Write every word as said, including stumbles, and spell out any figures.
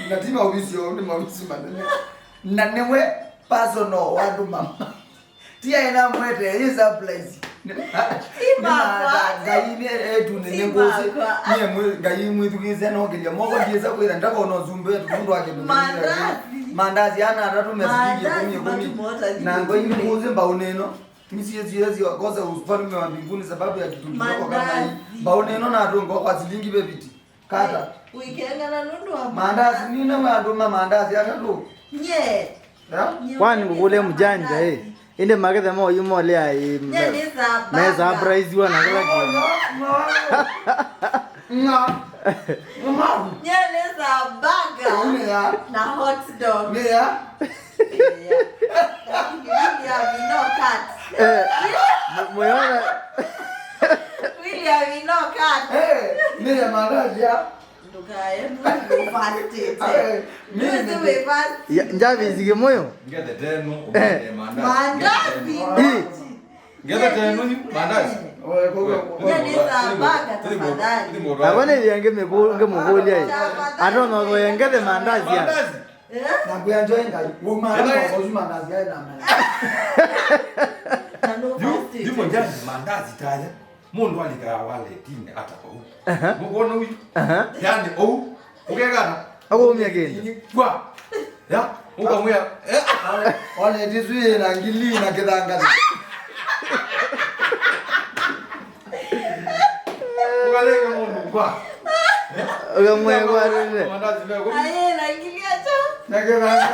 Na ti maovisi oo, nĩ maovisi manene. Na nĩwe personal wa andũ mama. Ti aĩ namwete, ĩ surprise. Nĩ, nĩ makwa. Ngai nĩ etu nĩ, nĩ ngũsĩ. Nyie mwĩ, Ngai mwĩthukĩĩsya nokĩlya moko ndiĩsa kwĩtha ndakona ũsumbĩ wetu nũndũ wa kĩndũ kĩu. Mandazi. Mandazi ana atatũ mesilingi ĩkũmi, ĩkũmi. Na Ngai nĩ ngũsĩ mbaũ nĩ ĩno. Misiĩsiĩsyo akose ufalme wa mbinguni sababu ya kitu kidogo kama hii. Mandazi. Mbaũ nĩ ĩno na atũnga kwa silingi fifty. Kata. Wĩkengana nũndũ wa mandazi. Mandazi nina andũ ma mandazi atatũ. Nye. Ya? Nye. Kwani ngũkũlya mũjanja, ĩ? Ĩndĩ makethe moyu molea, ĩ, me surprise wa na kĩla kĩndũ. Nga. Nga. Nga. Nye nĩ sabaga. Nĩ ya. Na hot dog. Nĩ ya. William, you know cut. Eh, mu-, muyona. William, you know cut. Eh, nĩ ya mandazi ya. Ndũkaye, nũndũ wĩfastĩte. Eh, nũndũ wĩfastĩte. Ya, Njavi zigi moyo. Ngethe tenu, eh, mandazi. Mandazi. Ii. Ngethe tenu, mandazi. Oe, kwa, kwa, kwa. Ngethe za baga, tafadhali. Ava nĩ yange mĩkũ-, ngemũkũlya ĩ. Tafadhali. Atona thoya ngethe mandazi ya. Mandazi. Eh? Na kwĩa njoe Ngai, wuma kwa kozuma na zia na mali. Na no. Yu, first yu aid. Mũndũ yani mandazi taya. Mũndũ alikaa wallet-inĩ ata ũu. Aha. Mũkona ũyu? Aha. Yani ũu. Ũkekana. Akaumia kĩndũ. Kwa. Ya, ũkamwĩa, eh? Wallet ĩsu ĩna ngili na kĩthangani. Ũkalenge mũndũ kwa. Ũkamwĩa kwa rĩrĩ. Mandazi ndio kwa. Aye, na ngili acha. Na kĩthanga.